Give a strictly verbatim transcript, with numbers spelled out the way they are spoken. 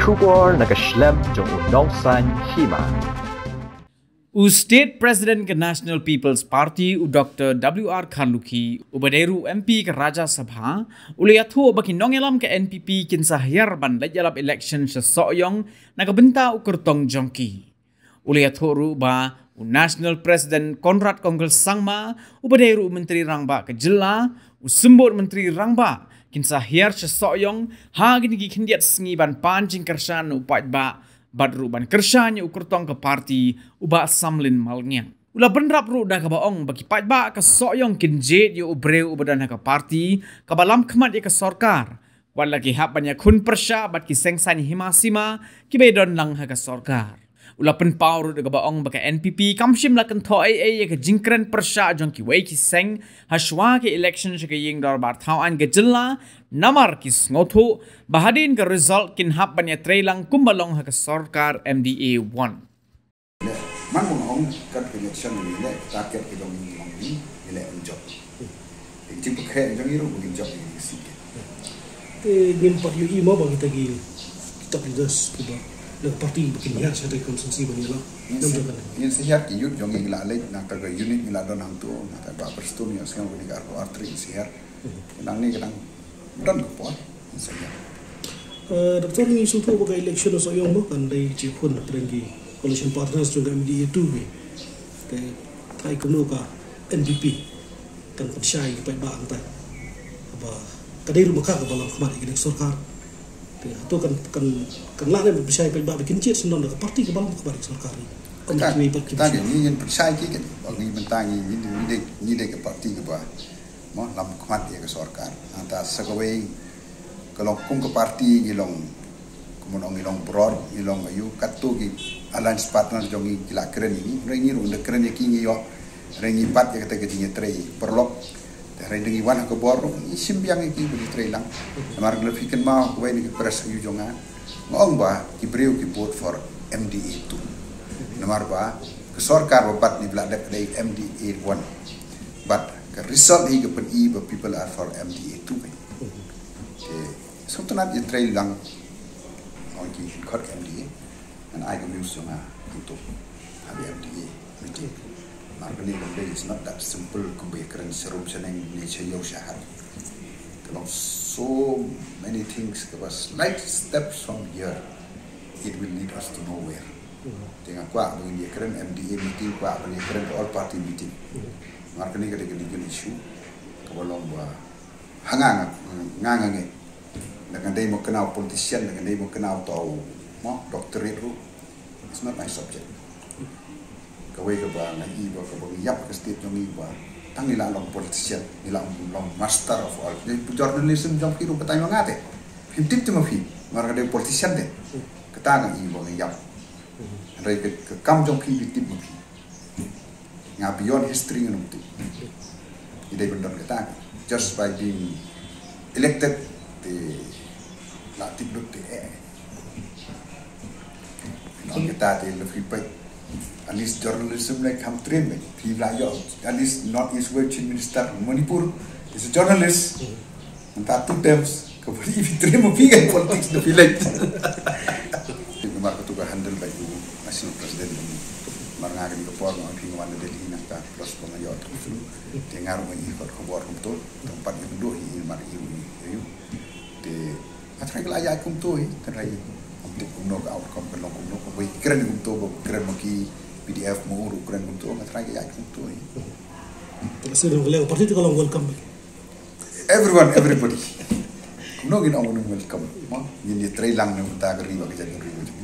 Khubor na ka shlem jong u nongsan hima. U State President ka National People's Party, u Doctor W R Kharlukhi, uba dei ruh M P ka Rajya Sabha, u la ïathuh ba ki nongïalam ka N P P kin sa hiar ban leit ïalap election sha Sohiong na ka bynta u kyrtong jong ki. U la ïathuh ruh ba u National President Conrad Kongkal Sangma, uba dei ruh u Myntri Rangbah ka jylla, u Symbud Myntri Rangbah, kin sa hiar sha Sohiong ha kine ki khyndiat sngi ban pan jingkyrshan u paidbah bad ruh ban kyrshan ïa u kyrtong ka party, u Bah Samlin Malngiang. U la bynrap ruh da kaba ong ba ki paidbah ka Sohiong kin jied ïa u briew uba don ha ka party kaba lam khmat ïa ka sorkar, wat la ki hap ban ïakhun pyrshah bad ki seng saiñ hima sima kiba ïadon lang ha ka sorkar. U la pynpaw ruh da kaba ong ba ka N P P kam shym la kynthoh ei ei ïa ka jingkren pyrshah jong kiwei ki seng hashwa ka election sha ka ïing dorbar thaw aiñ ka jylla, namar ki sngewthuh ba hadien ka result kin hap ban ïatreilang kumba long ha ka sorkar M D A one. Man ba nga ong kat ka election ni le target ka jong ngi long ni le ym jop. Ka jingpynkhreh jong ngi ruh ba ngin jop ïa ka seat. Te ngin pat ïohi mo ba kita ki top leaders kiba na ka party ba kin hiar sha ka constituency ba ngi la. Ngin sa, ngin sa hiar ki youth jong ngi la leit na ka unit ngi la don hangto na ka ba Prestone ïa sngewbha ni ka arphew artylli ngin sa hiar. Nang ni ka dang don ka por. Sa ïa. Eh, Doctor, ngi sngewthuh ba ka election Sohiong mo kan dei jingkhun hapdeng ki coalition partners jong ka M D A two ki. Te trai kumno ka N P P kan pynshai ki paidbah hangtai. Ba ka dei ruh ma ka kaba lam khmat ïa ka sorkar. Te hato kan, kan, kan lah ne pynshai paidbah ba kin jied sngewdon da ka party kaba lam khmat ïa ka sorkar. Kum kiwei pat ki. Tang ngi ngin pynshai ki kan. Ba ngi mynta ngi, ngi, ngi dei, ngi dei ka party kaba mo lam khmat ïa ka sorkar. Nangta sa kawei ka long kum ka party ngi long kumno ngi long broad, ngi long ayu katto ki alliance partner jong ngi ki la kren ïa ngi. Hynrei ngi ruh da kren ïa ki ngi ïoh. Hynrei ngi bat ïa kata ka jingïatrei paralok. Te hynrei da ngi wan ha ka bor ruh ngi shim biang ïa ki ba ngi trei lang. Namar la phi kynmaw kawei na ki press ayu jong nga. Nga ong ba ki briew ki vote for M D A two. Namar ba ka sorkar ba bat ni ba la dep ka dei M D A one. But ka result hi ka pyni ba people are for M D A two. Te sngewtynnat ïatrei lang. Ong ki khot M D A. And I can use nga untuk ha ka M D A meeting. Mar kane ka dei is not that simple kumba ïakren sharum shaneng ne sha ïew sha hat. Ka long so many things kaba slight steps from here, it will lead us to nowhere. Te nga kwah ba ngin ïakren M D A meeting, kwah ba ngin ïakren all party meeting. Mar kane ka dei ka legal issue kaba long ba ha nga nga, nga nga ngeit. Lada nga dei mo kynmaw politician, lada nga dei mo kynmaw to mo doctorate ruh. It's not my subject. Kawei kaba nga i ba kaba ngi ïap ka state jong ngi ba tang ngi la long politician, ngi la long master of all. Ngi journalism jong phi ruh batai ma nga te. Phim tip te ma phi, mar nga dei politician te. Kata nga i ba ngi ïap. Hynrei ka, ka kam jong phi ngi tip ma phi. Nga beyond history ngan ym tip. Ngi dei ban don kata. Just by being elected te la tip lut te eh. Nong kita te lefri pek. At least journalism like ham train me. Phi la yo. At least North East West Chief Minister Manipur is a journalist. Nta two terms ka bri phi train mo phi kan politics the village. Mar ka tu ka handle by you national president. Mar nga ka ni ka por ma phi ngwan Delhi nang ta plus ko ma yo tu. Te ngar mo i kot ko bor ko tu. Tempat yang dua i mar i i. Te Nga trai ka la ïaid kumto hi, trai ym tip kumno ka outcome ka long kumno, ka bai kren kumto, ba kren ma ki P D F ma u ruh kren kumto, nga trai ka ïaid kumto hi. Te ka sdang ka leng party te ka long welcome. Everyone, everybody. Kumno ngin ong welcome. Ma, ngin ïa trei lang ne mynta ka ri ba ka jaitbynriew.